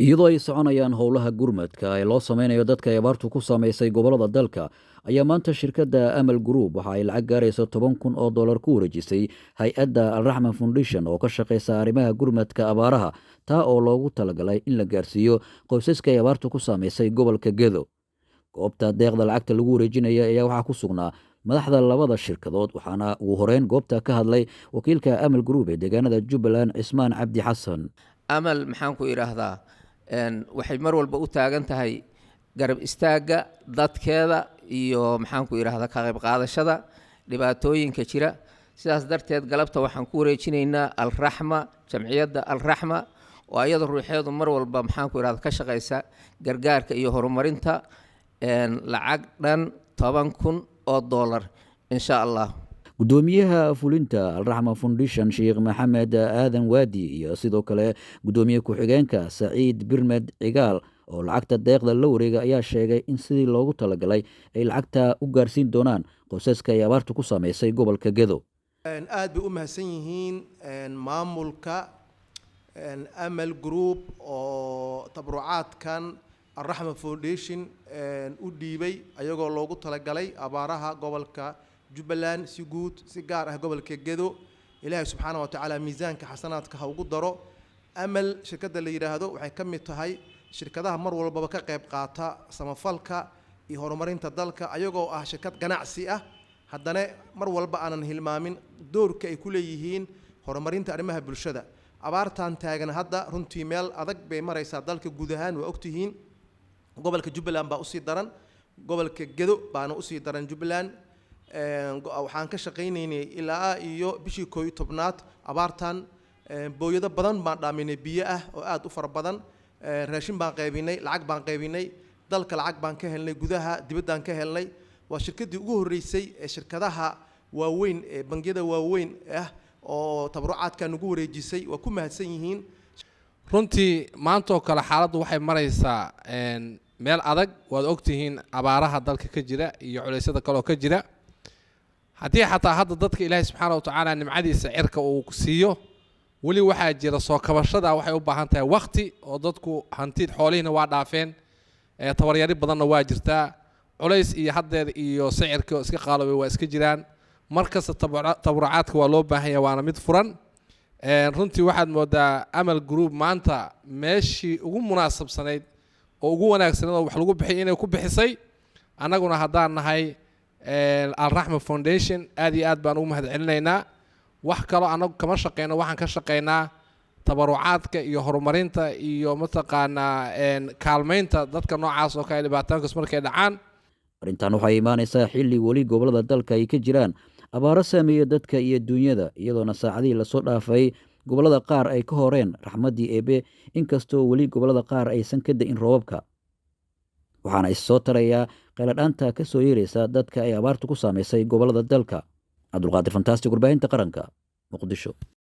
Iyadoo ay soconayaan howlaha gurmadka ee loo sameynayo dadka ay abaartu ku saameysay gobollada dalka, ayaa maanta shirkadda Amal Group waxa ay lacag gaaraysa $10,000 ku wareejisay hay-adda Alraxman Foundation oo ka shaqeysa arrimaha gurmadka abaaraha, taa oo loogu talagalay in la gaarsiiyo qoysaska ay abaartu ku saameysay gobolka Gedo. Goobta deeqda lacagta lagu wareejinaya ayaa waxaa ku sugnaa madaxda labada shirkadood, waxaana ugu horeyn goobta ka hadlay wakiilka Amal Group ee deegaanada Jubbaland, Cismaan Cabdi Xasan. Amal, maxaan ku idhaahdaa, waxay mar walba u taagan tahay garab istaagga dadkeeda iyo, maxaan ku idhaahdaa, ka qayb qaadashada dhibaatooyinka jira. Sidaas darteed galabta waxaan ku wareejinaynaa Alraxma, jamciyadda Alraxma oo ayada ruuxeedu mar walba, maxaan ku idhahda, ka shaqaysa gargaarka iyo horumarinta, lacag dhan $10,000, insha Allah. Gudoomiyaha fulinta Alraxma Foundation, Sheekh Maxamed Aadan Waadi, iyo sidoo kale gudoomiye ku-xigeenka Saciid Birmed Cigaal oo lacagta deeqda la wareega, ayaa sheegay in sidii loogu talagalay ay lacagta u gaarsiin doonaan qoysaska ay abaartu ku saameysay gobolka Gedo. Aad bay u mahadsan yihiin maamulka Amal Group oo tabrucaadkan Alraxma Foundation u dhiibay, ayagoo loogu talagalay abaaraha gobolka Jubbaland si guud, si gaar ah gobolka Gedo. Ilaahay subxaana wa tacaala miisaanka xasanaadka ha ugu daro. Amal shirkadda la yidhaahdo waxay ka mid tahay shirkadaha mar walbaba ka qayb qaata samafalka iyo horumarinta dalka. Ayagoo ah shirkad ganacsi ah, haddana mar walba aanan hilmaamin doorka ay ku leeyihiin horumarinta arrimaha bulshada. Abaartan taagan hadda runtii meel adag bay maraysaa dalka guud ahaan, waa ogtihiin. Gobolka Jubbaland baa usii daran, gobolka Gedo baana usii daran. Jubbaland waxaan ka shaqaynaynay ilaa iyo bishii 11aad abaartan. Booyado badan baan dhaaminay biyo ah oo aad u fara badan, raashin baan qaybinay, lacag baan qaybinay, dalka lacag baan ka helnay, gudaha dibaddaan ka helnay. Waa shirkaddii ugu horreysay ee shirkadaha waaweyn ee bangiyada waaweyn ah oo tabarucaadka nagu wareejisay. Waa ku mahadsan yihiin. Runtii maanta oo kale xaaladdu waxay maraysaa meel adag. Waad ogtihiin abaaraha dalka ka jira iyo culeysyada kaleoo ka jira. Haddii xataa hadda dadka Ilaahay subxaana wa tacaala nimcadiisa cirka uu siiyo, weli waxaa jira soo kabashada waxay u baahan tahay wakti, oo dadku hanti xoolihiina waa dhaafeen, tabaryari badanna waa jirtaa, culays iyo haddeer iyo sicirka oo iska qaaloobay waa iska jiraan. Mar kasta tabarucaadka waa loo baahan yahay, waana mid furan. Runtii waxaad moodaa Amal Group maanta meeshii ugu munaasabsanayd oo ugu wanaagsanayd oo wax lagu bixiyay inay ku bixisay. Annaguna haddaan nahay Alraxma Foundation, aad iyo aad baan ugu mahad celinaynaa. Wax kaloo annagu kama shaqeyno, waxaan ka shaqeynaa tabarucaadka iyo horumarinta iyo mataqaanaa kaalmaynta dadka noocaas oo kale dhibaataankas markay dhacaan. Arrintan waxay imaanaysaa xilli weli gobollada dalka ay ka jiraan abaaro saameeya dadka iyo duunyada, iyadoona saacadihii lasoo dhaafay gobollada qaar ay ka horeen raxmaddii Eebe, inkastoo weli gobollada qaar aysan ka da'in roobabka. Waxaana is soo tarayaa qayladhaanta ka soo yeeraysa dadka ay abaartu ku saamaysay gobollada dalka. Cabdulqaadir Fantastic, warbaahinta qaranka, Muqdisho.